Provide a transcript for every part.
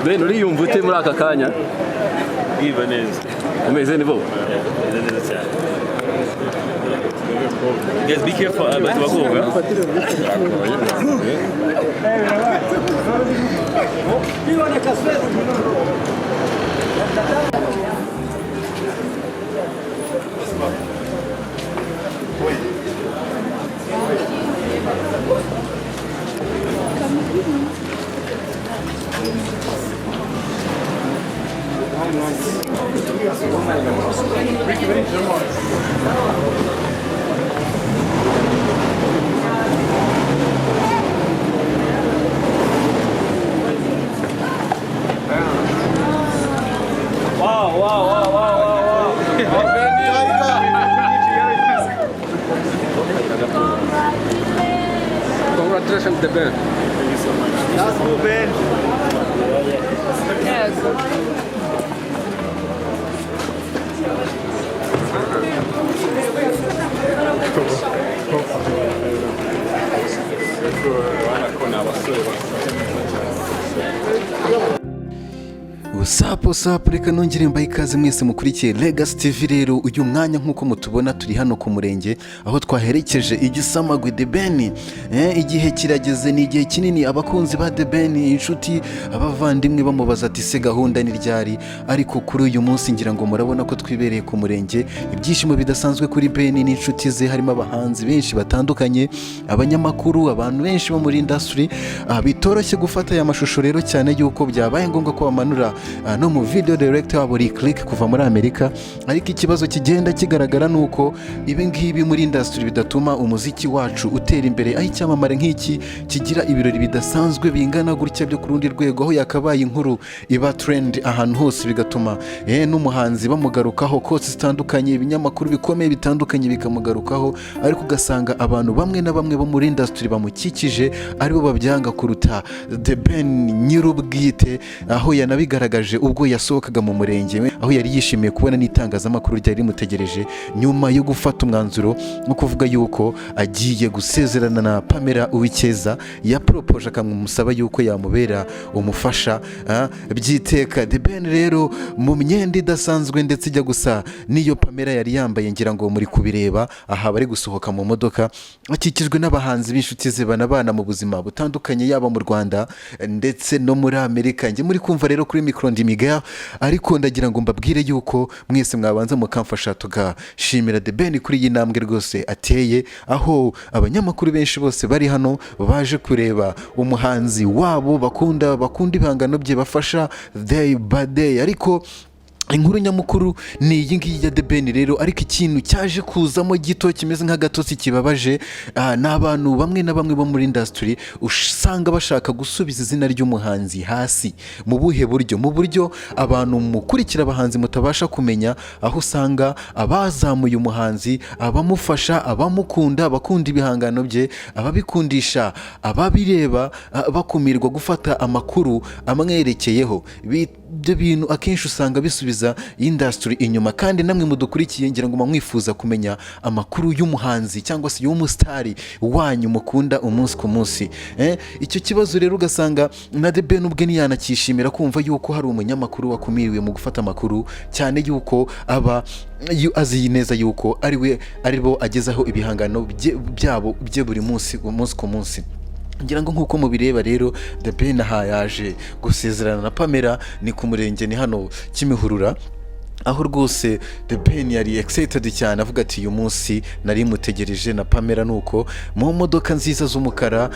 Ben, uriyumva ute muri aka kanya? Bwiva neza. Umeze ni bo? Meze neza cyane. Guys, be careful, batubagonga. Congratulations, The Ben. Thank you so much. What's up, reka nongere mbahe ikaze mwese mukurikiye Legacy TV. Rero uyu mwanya, nk'uko mutubona, turi hano ku murenge aho twaherekeje igisamagwe The Ben. Igihe kirageze, ni igihe kinini abakunzi ba The Ben, inshuti, abavandimwe bamubaza ati: "Se gahunda ni ryari?" Ariko kuri uyu munsi ngira ngo murabona ko twibereye ku murenge. Ibyishimo bidasanzwe kuri Ben n'inshuti ze, harimo abahanzi benshi batandukanye, abanyamakuru, abantu benshi bo muri industry. Bitoroshye gufata aya mashusho rero, cyane yuko byabaye ngombwa ko bamanura no mu video director wabo Rick kuva muri Amerika. Ariko ikibazo kigenda kigaragara ni uko ibi ngibi muri industry bidatuma umuziki wacu utera imbere, aho icyamamare nk'iki kigira ibirori bidasanzwe bingana gutya byo ku rundi rwego, aho yakabaye inkuru iba trend ahantu hose, bigatuma n'umuhanzi bamugarukaho kose zitandukanye, ibinyamakuru bikomeye bitandukanye bikamugarukaho. Ariko ugasanga abantu bamwe na bamwe bo muri industry bamukikije aribo babyanga kuruta The Ben nyir'ubwite, aho yanabigaragaje ubwo yasohokaga mu murenge, aho yari yishimiye kubona n'itangazamakuru ryari rimutegereje nyuma yo gufata umwanzuro wo kuvuga yuko agiye gusezerana na Pamela Uwicyeza yaporopoje, akamusaba yuko yamubera umufasha by'iteka. The Ben rero mu myenda idasanzwe ndetse ijya gusa n'iyo Pamela yari yambaye, ngira ngo muri kubireba aha bari gusohoka mu modoka, akikijwe n'abahanzi b'inshuti ze banabana mu buzima butandukanye, yaba mu Rwanda ndetse no muri Amerika. Njye muri kumva rero kuri mikoro ndi Miguel, ariko ndagira ngo mbabwire yuko mwese mwabanza mukamfasha tugashimira The Ben kuri iyi ntambwe rwose ateye, aho abanyamakuru benshi bose bari hano baje kureba umuhanzi wabo bakunda, bakunda ibihangano bye, bafasha day by day. Ariko inkuru nyamukuru ni iyi ngiyi ya The Ben rero. Ariko ikintu cyaje kuzamo gito kimeze nk'agatotsi kibabaje, ni abantu bamwe na bamwe bo muri industry usanga bashaka gusubiza izina ry'umuhanzi hasi. Mu buhe buryo? Mu buryo abantu mukurikira abahanzi mutabasha kumenya, aho usanga abazamuye umuhanzi, abamufasha, abamukunda, abakunda ibihangano bye, ababikundisha ababireba, bakumirwa gufata amakuru amwerekeyeho. Ibyo bintu akenshi usanga bisubiza industry inyuma, kandi namwe mudukurikiye ngira ngo muba mwifuza kumenya amakuru y'umuhanzi cyangwa se y'umusitari wanyu mukunda umunsi ku munsi. Icyo kibazo rero ugasanga na The Ben ubwe ntiyanakishimira kumva yuko hari umunyamakuru wakumiriwe mu gufata amakuru, cyane yuko aba azi neza yuko ari we ari bo agezaho ibihangano byabo bye buri munsi, umunsi ku munsi. Ngira ngo nk'uko mubireba rero, The Ben aha yaje gusezerana na Pamela, ni ku murenge, ni hano Kimihurura, aho rwose The Ben yari excited cyane, avuga ati: "Uyu munsi nari mutegereje." Na Pamela nuko mu modoka nziza z'umukara.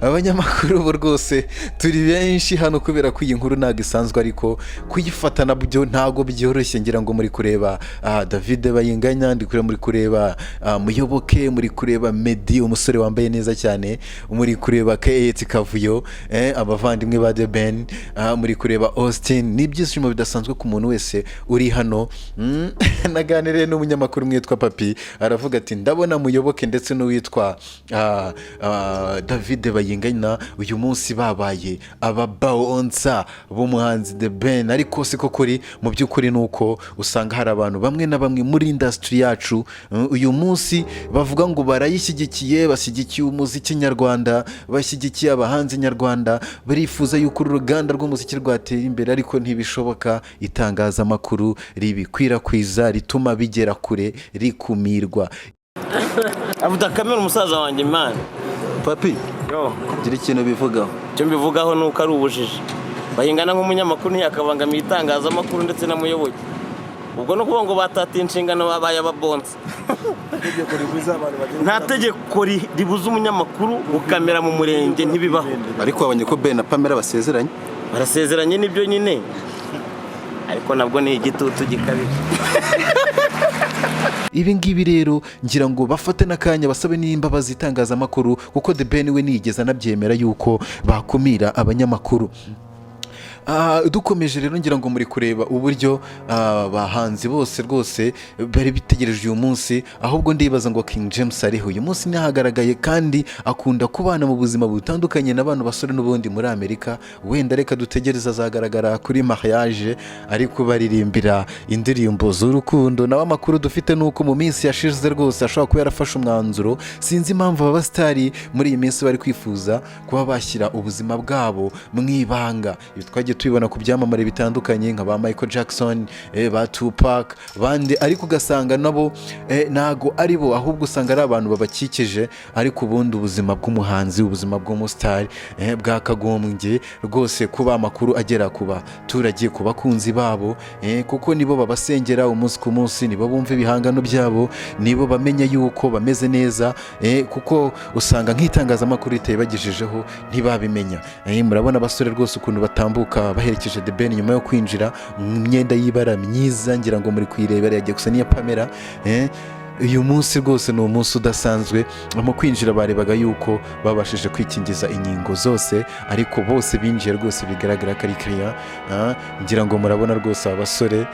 Abanyamakuru bo rwose turi benshi hano kubera ko iyi nkuru ntabwo isanzwe, ariko kuyifata nabyo ntabwo byoroshye. Ngira ngo muri kureba David Bayinganya, ndi kureba, muri kureba Muyoboke, muri kureba Meddy, umusore wambaye neza cyane, muri kureba Kate Kavuyo, abavandimwe ba The Ben, muri kureba Austin. Ni ibyishimo bidasanzwe ku muntu wese uri Uri hano. Naganiriye n'umunyamakuru mwitwa Papi, aravuga ati: "Ndabona Muyoboke ndetse n'uwitwa David Bayingana uyu munsi babaye ababouncer b'umuhanzi The Ben." Ariko siko kuri. Mu by'ukuri ni uko usanga hari abantu bamwe na bamwe muri industry yacu, uyu munsi bavuga ngo barayishyigikiye, bashyigikiye umuziki nyarwanda, bashyigikiye abahanzi nyarwanda, barifuza yuko uru ruganda rw'umuziki rwatera imbere, ariko ntibishoboka. Itangazamakuru ribikwirakwiza, rituma bigera kure, rikumirwa. Avuga kamera umusaza wanjye, man. Papi, Yo. gira ikintu bivugaho. Icyo mbivugaho ni uko ari ubujiji. Bayingana nk'umunyamakuru ntiyakabangamiye itangazamakuru ndetse na Muyoboke. Ubwo no kuvuga ngo batatiye inshingano, babaye ababouncer. Nta tegeko ribuza umunyamakuru gukamera mu murenge, ntibibaho. Ariko wabonye ko Ben na Pamela basezeranye. Barasezeranye, nibyo nyine, ariko nabwo ni igitutu gikabije. Ibi ngibi rero ngira ngo bafate n'akanya basabe n'imbabazi itangazamakuru, kuko The Ben we niyigeze anabyemera yuko bakumira abanyamakuru. Dukomeje rero, ngira ngo muri kureba uburyo abahanzi bose rwose bari bitegereje uyu munsi. Ahubwo ndibaza ngo King James ariho uyu munsi? Ntihagaragaye, kandi akunda kubana mu buzima butandukanye n'abantu basore n'ubundi muri Amerika. Wenda reka dutegereze, azagaragara kuri mariage ari kubaririmbira indirimbo z'urukundo. Nawe amakuru dufite ni uko mu minsi yashize rwose ashobora kuba yarafashe umwanzuro. Sinzi impamvu aba basitari muri iyi minsi bari kwifuza kuba bashyira ubuzima bwabo mu ibanga. Ibi twagiye tubibona ku byamamare bitandukanye nka ba Michael Jackson, ba Tupac, bandi, ariko ugasanga nabo ntago ari bo, ahubwo usanga ari abantu babakikije. Ariko ubundi ubuzima bw'umuhanzi, ubuzima bw'umusitari, bwakagombye rwose kuba amakuru agera ku baturage, ku bakunzi babo, kuko nibo babasengera umunsi ku munsi, nibo bumva ibihangano byabo, nibo bamenya yuko bameze neza, kuko usanga nk'itangazamakuru ritabibagejejeho ntibabimenya. Murabona abasore rwose ukuntu batambuka baherekeje The Ben nyuma yo kwinjira mu myenda y'ibara myiza. Ngira ngo muri kuyirebera, yagiye gusa n'iya Pamela. Uyu munsi rwose ni umunsi udasanzwe. Mu kwinjira barebaga yuko babashije kwikingiza inkingo zose, ariko bose binjiye rwose bigaragara ko ari kiriya. Ngira ngo murabona rwose aba basore,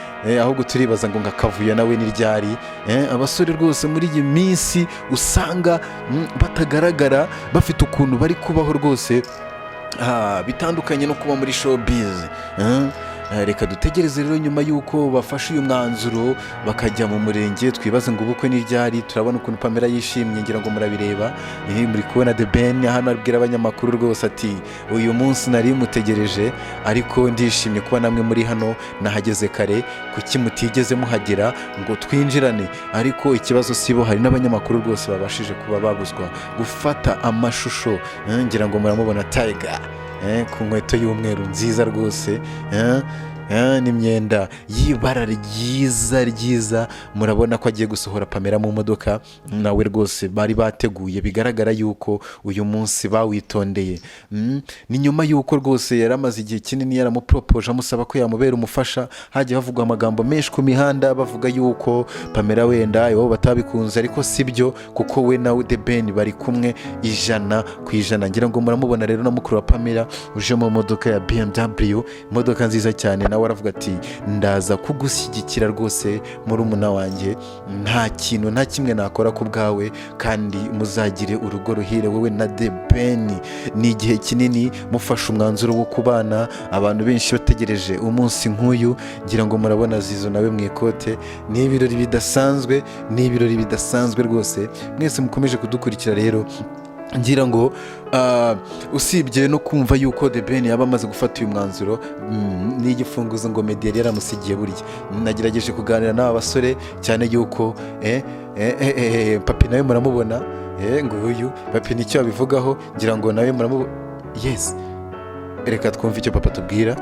ahubwo turibaza ngo nka Kavuyo nawe ni ryari? Abasore rwose muri iyi minsi usanga batagaragara, bafite ukuntu bari kubaho rwose, bitandukanye no kuba muri showbiz. Reka dutegereze rero nyuma y'uko bafashe uyu mwanzuro bakajya mu murenge, twibaze ngo ubukwe ni ryari. Turabona ukuntu Pamela yishimye, ngira ngo murabireba. Muri kubona The Ben hano abwira abanyamakuru rwose ati: "Uyu munsi nari mutegereje, ariko ndishimye kuba namwe muri hano. Nahageze kare, kuki mutigeze muhagera ngo twinjirane?" Ariko ikibazo si bo, hari n'abanyamakuru rwose babashije kuba babuzwa gufata amashusho. Ngira ngo muramubona Tiger, ku nkweto y'umweru nziza rwose, n'imyenda y'ibara ryiza ryiza. Murabona ko agiye gusohora Pamela mu modoka nawe rwose bari bateguye, bigaragara yuko uyu munsi bawitondeye. Ni nyuma yuko rwose yari amaze igihe kinini yaramuporopoje, amusaba ko yamubera umufasha. Hagiye havugwa amagambo menshi ku mihanda, bavuga yuko Pamela wenda iwabo batabikunze, ariko si byo, kuko we na The Ben bari kumwe 100%. Ngira ngo muramubona rero na mukuru wa Pamela uje mu modoka ya BMW, imodoka nziza cyane. Nawe aravuga ati: "Ndaza kugushyigikira rwose murumuna wanjye, nta kintu nta kimwe nakora ku bwawe, kandi muzagire urugo ruhire wowe na The Ben." Ni igihe kinini mufashe umwanzuro wo kubana, abantu benshi bategereje umunsi nk'uyu. Ngira ngo murabona Zizo nawe mu ikote. Ni ibirori bidasanzwe, ni ibirori bidasanzwe rwose. Mwese mukomeje kudukurikira rero, ngira ngo usibye no kumva yuko The Ben yaba amaze gufata uyu mwanzuro, n'igifunguzo ngo Meddy yari yaramusigiye. Burya nagerageje kuganira n'aba basore cyane yuko Papi nawe muramubona, nguyu Papi nicyo abivugaho. Ngira ngo nawe muramubona. Yes, reka twumve icyo papa tubwira.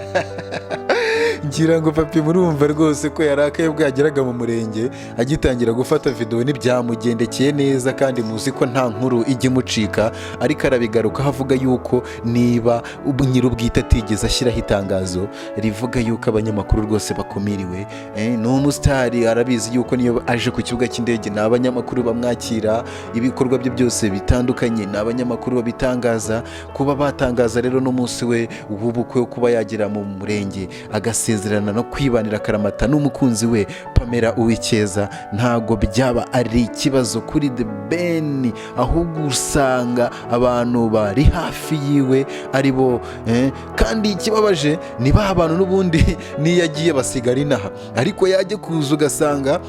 Ngira ngo murabibona rwose, Ngira ngo Papi murumva rwose ko yarakaye ubwo yageraga mu murenge agitangira gufata videwo, ntibyamugendekeye neza, kandi muzi ko nta nkuru ijya imucika. Ariko arabigarukaho avuga yuko niba nyir'ubwite atigeze ashyiraho itangazo rivuga yuko abanyamakuru rwose bakumiriwe, ni umusitari, arabizi yuko niyo aje ku kibuga cy'indege ni abanyamakuru bamwakira, ibikorwa bye byose bitandukanye ni abanyamakuru babitangaza. Kuba batangaza rero n'umunsi we w'ubukwe, wo kuba yagera mu murenge agasezerana no kwibanira akaramata n'umukunzi we Pamela Uwicyeza, ntago byaba ari ikibazo kuri The Ben, ahubwo usanga abantu bari hafi yiwe ari bo, kandi ikibabaje ni ba bantu n'ubundi n'iyo agiye basigara inaha, ariko yajya kuza ugasanga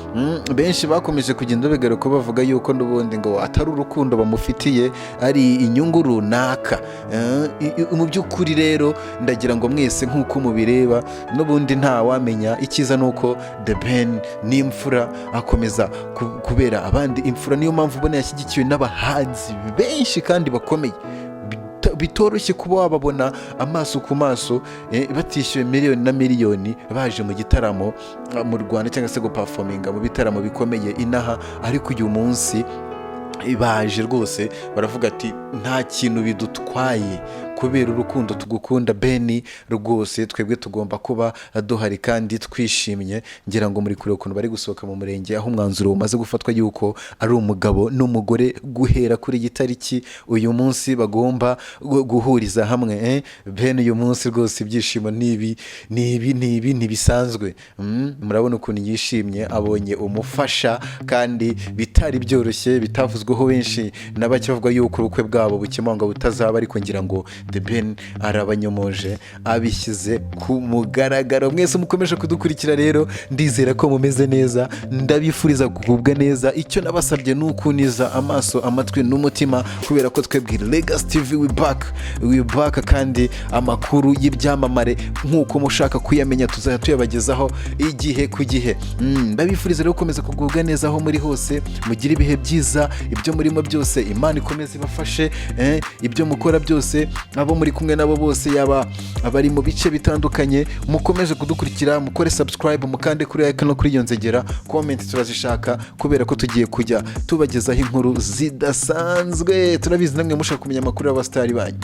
benshi bakomeje kugenda bigaruka bavuga yuko n'ubundi ngo atari urukundo bamufitiye, ari inyungu runaka. Mu by'ukuri rero ndagira ngo mwese nk'uko mubireba n'ubundi ntawamenya. Icyiza ni uko The Ben ni imfura, akomeza kubera abandi imfura, niyo mpamvu ubona yashyigikiwe n'abahanzi benshi kandi bakomeye. Bitoroshye kuba wababona amaso ku maso, batishyuwe miliyoni na miliyoni baje mu gitaramo mu Rwanda cyangwa se guperforminga mu bitaramo bikomeye inaha, ariko uyu munsi baje rwose baravuga ati nta kintu bidutwaye kubera urukundo tugukunda Beni, rwose twebwe tugomba kuba duhari kandi twishimye. Ngira ngo muri kureba ukuntu bari gusohoka mu murenge, aho umwanzuro umaze gufatwa yuko ari umugabo n'umugore guhera kuri iyi tariki uyu munsi bagomba guhuriza hamwe. Ben uyu munsi rwose ibyishimo ni ibi, ni ibi, ni ibi, ntibisanzwe. Murabona ukuntu yishimye, abonye umufasha, kandi bitari byoroshye, bitavuzweho benshi na bake bavuga yuko ubukwe bwabo bukemangwa butazaba, ariko ngira ngo The Ben arabanyomoje, abishyize ku mugaragaro. Mwese mukomeje kudukurikira rero, ndizera ko mumeze neza, ndabifuriza kugubwa neza. Icyo nabasabye ni ukuniza amaso, amatwi n'umutima, kubera ko twebwe Legacy TV we back, we back, kandi amakuru y'ibyamamare nk'uko mushaka kuyamenya tuzajya tuyabagezaho igihe ku gihe. Ndabifuriza rero gukomeza kugubwa neza aho muri hose, mugire ibihe byiza, ibyo murimo byose Imana ikomeze ibafashe, ibyo mukora byose, abo muri kumwe nabo bose, yaba abari mu bice bitandukanye, mukomeze kudukurikira, mukore subscribe, mukande kuri like no kuri iyo nzogera, comment turazishaka, kubera ko tugiye kujya tubagezaho inkuru zidasanzwe. Turabizi namwe mushaka kumenya amakuru y'abasitari banyu.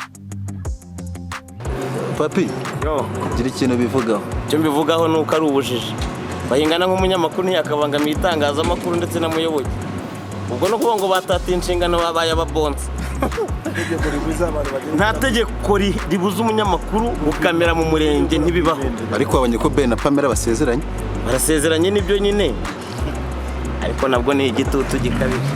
Papi, Yo. gira ikintu bivugaho. Icyo mbivugaho ni uko ari ubujiji. Bayingana nk'umunyamakuru ntiyakabangamiye itangazamakuru ndetse na Muyoboke. Ubwo no kuvuga ngo batatiye inshingano, babaye ababonsa. Nta tegeko ribuza umunyamakuru gukamera mu murenge, ntibibaho. Ariko wabonye ko Ben na Pamela basezeranye. Barasezeranye nibyo nyine, ariko nabwo ni igitutu gikabije.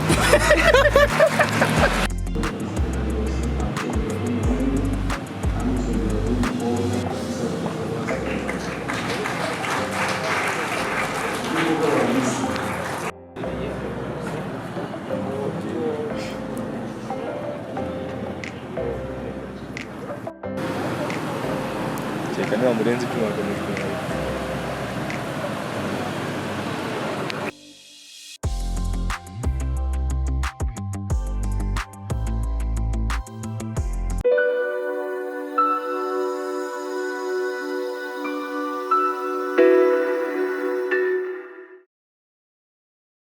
Kereka niba murenze icyuma.